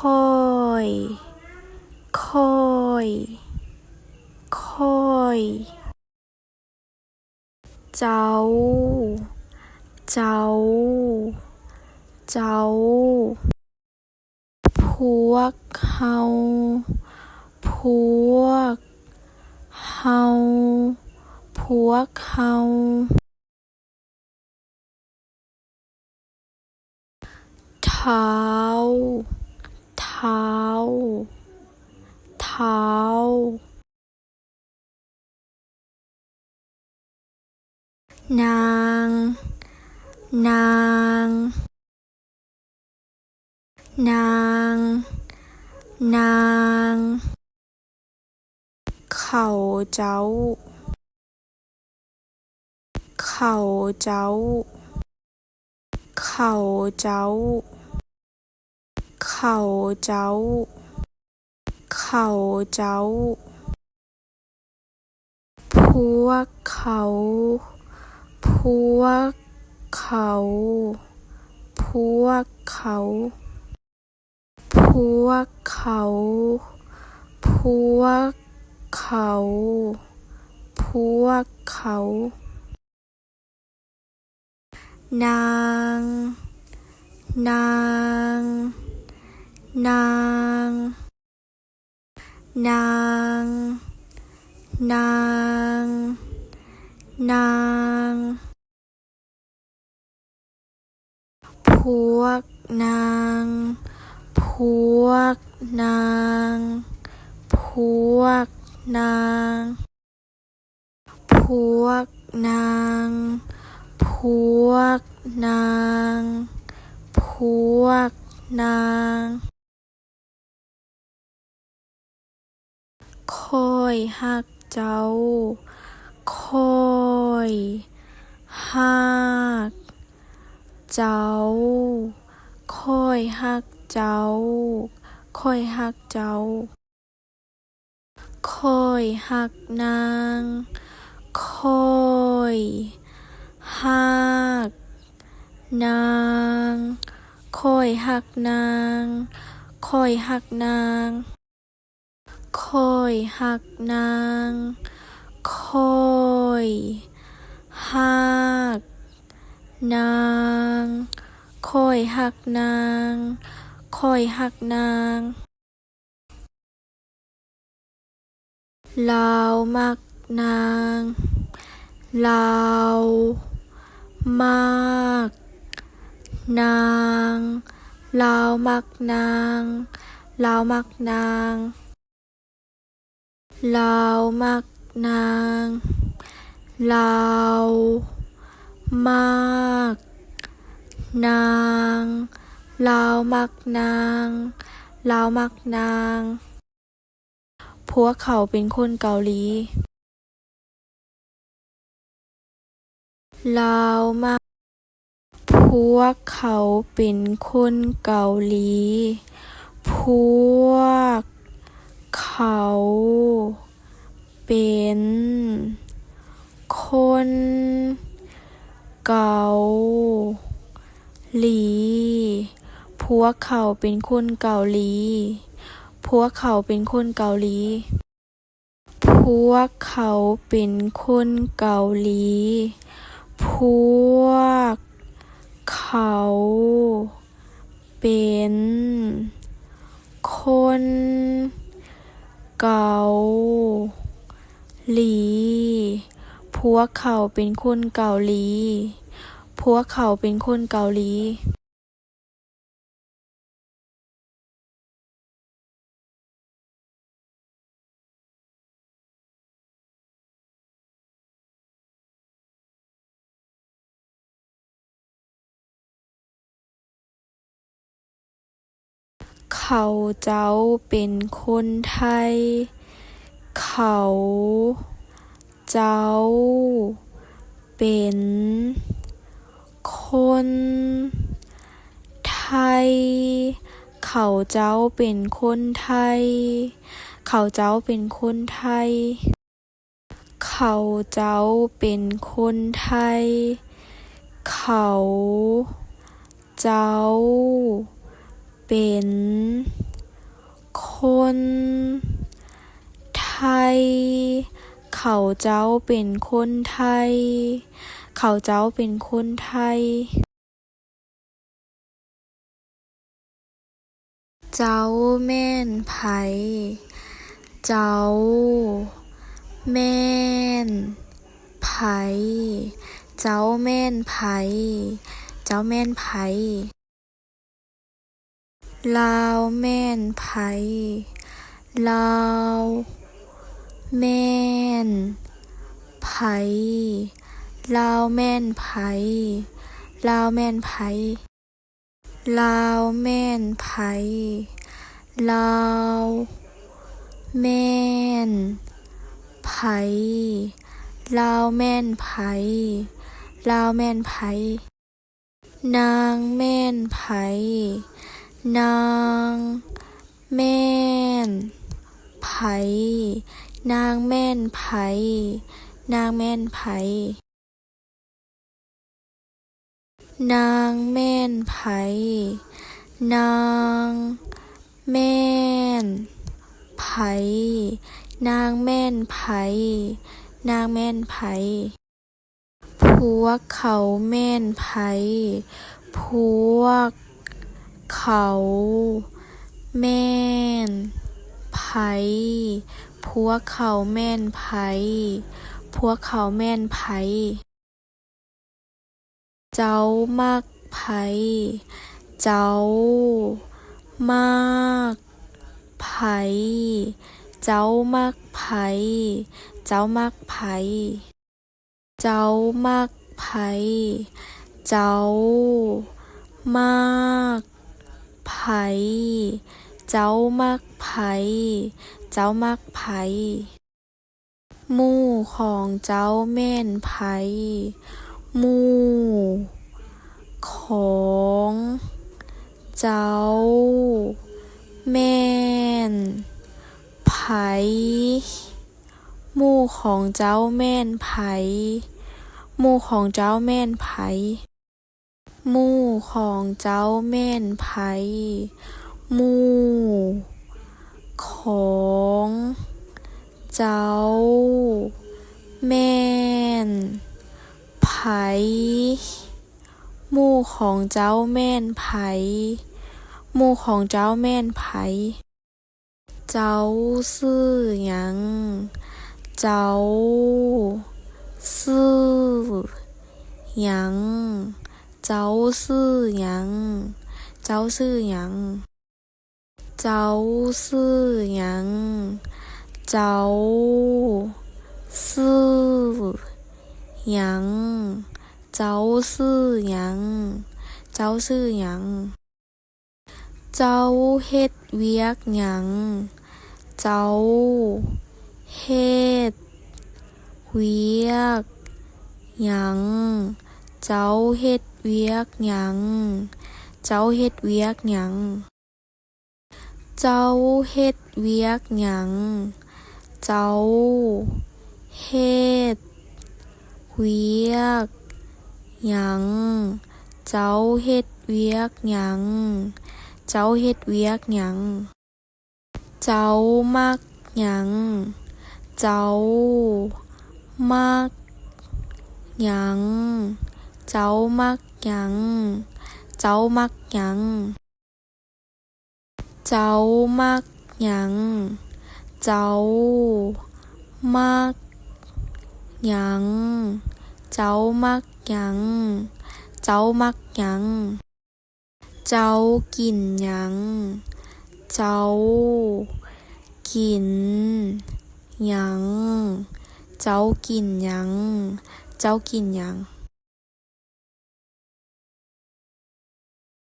ຂ້ອຍ ຂ້ອຍ ຂ້ອຍ. ເຈົ້າ ເຈົ້າ ເຈົ້າ. ພວກເຮົາ ພວກເຮົາ ພວກເຮົາ. ເທົ້າ ເທົ້າ ເທົ້າ. ນາງ ນາງ ນາງ ນາງ. ເຂົາເຈົ້າ ເຂົາເຈົ້າ ເຂົາເຈົ້າ ເຂົາເຈົ້າ ເຂົາເຈົ້າ. ພວກເຂົາ ພວກເຂົາ ພວກເຂົາ ພວກເຂົາ ພວກເຂົາ ພວກເຂົາ. ນາງ ນາງ ນາງ ນາງ ນາງ ນາງ. ພວກນາງ ພວກນາງ ພວກນາງ ພວກນາງ ພວກນາງ ພວກນາງ. ຂ້ອຍຮັກເຈົ້າ ຂ້ອຍຮັກເຈົ້າ ຂ້ອຍຮັກເຈົ້າ ຂ້ອຍຮັກເຈົ້າ. ຂ້ອຍຮັກນາງ ຂ້ອຍຮັກນາງ ຂ້ອຍຮັກນາງ ຂ້ອຍຮັກນາງ. ຂ້ອຍຮັກນາງ ຂ້ອຍຮັກນາງ ຂ້ອຍຮັກນາງ ຂ້ອຍຮັກນາງ. ລາວມັກນາງ ລາວມັກນາງ ລາວມັກນາງ ລາວມັກນາງ. ລາວມັກນາງ ລາວມັກນາງ ລາວມັກນາງ ລາວມັກນາງ. ພວກເຂົາເປັນຄົນເກົາຫຼີ. ລາວມັກ ພວກເຂົາເປັນຄົນເກົາຫຼີ. ພວກເຂົາເປັນຄົນເກົາຫຼີ. ພວກເຂົາເປັນຄົນເກົາຫຼີ. ພວກເຂົາເປັນຄົນເກົາຫຼີ. ພວກເຂົາເປັນຄົນເກົາຫຼີ. ພວກເຂົາເປັນຄົນເກົາຫຼີ. ພວກເຂົາເປັນຄົນເກົາຫຼີ. ພວກເຂົາເປັນຄົນເກົາຫຼີ. ເຂົາເຈົ້າເປັນຄົນໄທ. ເຂົາເຈົ້າເປັນຄົນໄທ. ເຂົາເຈົ້າເປັນຄົນໄທ. ເຂົາເຈົ້າເປັນຄົນໄທ. ເຂົາເຈົ້າເປັນຄົນໄທ. ເຂົາເຈົ້າເປັນ ຄົນໄທ. ເຂົາເຈົ້າເປັນຄົນໄທ. ເຂົາເຈົ້າເປັນຄົນໄທ. ເຈົ້າແມ່ນໃຜ? ເຈົ້າແມ່ນໃຜ? ເຈົ້າແມ່ນໃຜ? ເຈົ້າແມ່ນໃຜ? ລາວແມ່ນໃຜ? ລາວແມ່ນໃຜ? ລາວແມ່ນໃຜ? ລາວແມ່ນໃຜ? ລາວແມ່ນໃຜ? ລາວແມ່ນໃຜ? ລາວແມ່ນໃຜ? ລາວແມ່ນໃຜ? ນາງແມ່ນໃຜ? ນາງແມ່ນໃຜ? ນາງແມ່ນໃຜ? ນາງແມ່ນໃຜ? ນາງແມ່ນໃຜ? ນາງແມ່ນໃຜ? ນາງແມ່ນໃຜ? ນາງແມ່ນໃຜ? ພວກເຂົາແມ່ນໃຜ? ພວກເຂົາແມ່ນໃຜ? ພວກເຂົາແມ່ນໃຜ? ພວກເຂົາແມ່ນໃຜ? ເຈົ້າມັກໃຜ? ເຈົ້າມັກໃຜ? ເຈົ້າມັກໃຜ? ເຈົ້າມັກໃຜ? ເຈົ້າມັກໃຜ? ເຈົ້າມັກໃຜ? ເຈົ້າມັກໃຜ? ເຈົ້າມັກໃຜ? ໝູ່ຂອງເຈົ້າແມ່ນໃຜ? ໝູ່ຂອງເຈົ້າແມ່ນໃຜ? ໝູ່ຂອງເຈົ້າແມ່ນໃຜ? ໝູ່ຂອງເຈົ້າແມ່ນໃຜ? ໝູ່ຂອງເຈົ້າແມ່ນໃຜ? ໝູ່ຂອງເຈົ້າແມ່ນໃຜ? ໝູ່ຂອງເຈົ້າແມ່ນໃຜ? ໝູ່ຂອງເຈົ້າແມ່ນໃຜ? ເຈົ້າຊື່ຫຍັງ? ເຈົ້າຊື່ຫຍັງ? ເຈົ້າຊື່ຫຍັງ? ເຈົ້າຊື່ຫຍັງ? ເຈົ້າຊື່ຫຍັງ? ເຈົ້າຊື່ຫຍັງ? ເຈົ້າຊື່ຫຍັງ? ເຈົ້າຊື່ຫຍັງ? ເຈົ້າເຮັດວຽກຫຍັງ? ເຈົ້າເຮັດວຽກຫຍັງ? ເຈົ້າເຮັດວຽກຫຍັງ? ເຈົ້າເຮັດວຽກຫຍັງ? ເຈົ້າເຮັດວຽກຫຍັງ? ເຈົ້າເຮັດວຽກຫຍັງ? ເຈົ້າເຮັດວຽກຫຍັງ? ເຈົ້າເຮັດວຽກຫຍັງ? ເຈົ້າມັກຫຍັງ? ເຈົ້າມັກຫຍັງ? ເຈົ້າມັກຫຍັງ? ເຈົ້າມັກຫຍັງ? ເຈົ້າມັກຫຍັງ? ເຈົ້າມັກຫຍັງ? ເຈົ້າມັກຫຍັງ? ເຈົ້າມັກຫຍັງ? ເຈົ້າກິນຫຍັງ? ເຈົ້າກິນຫຍັງ? ເຈົ້າກິນຫຍັງ? ເຈົ້າກິນຫຍັງ?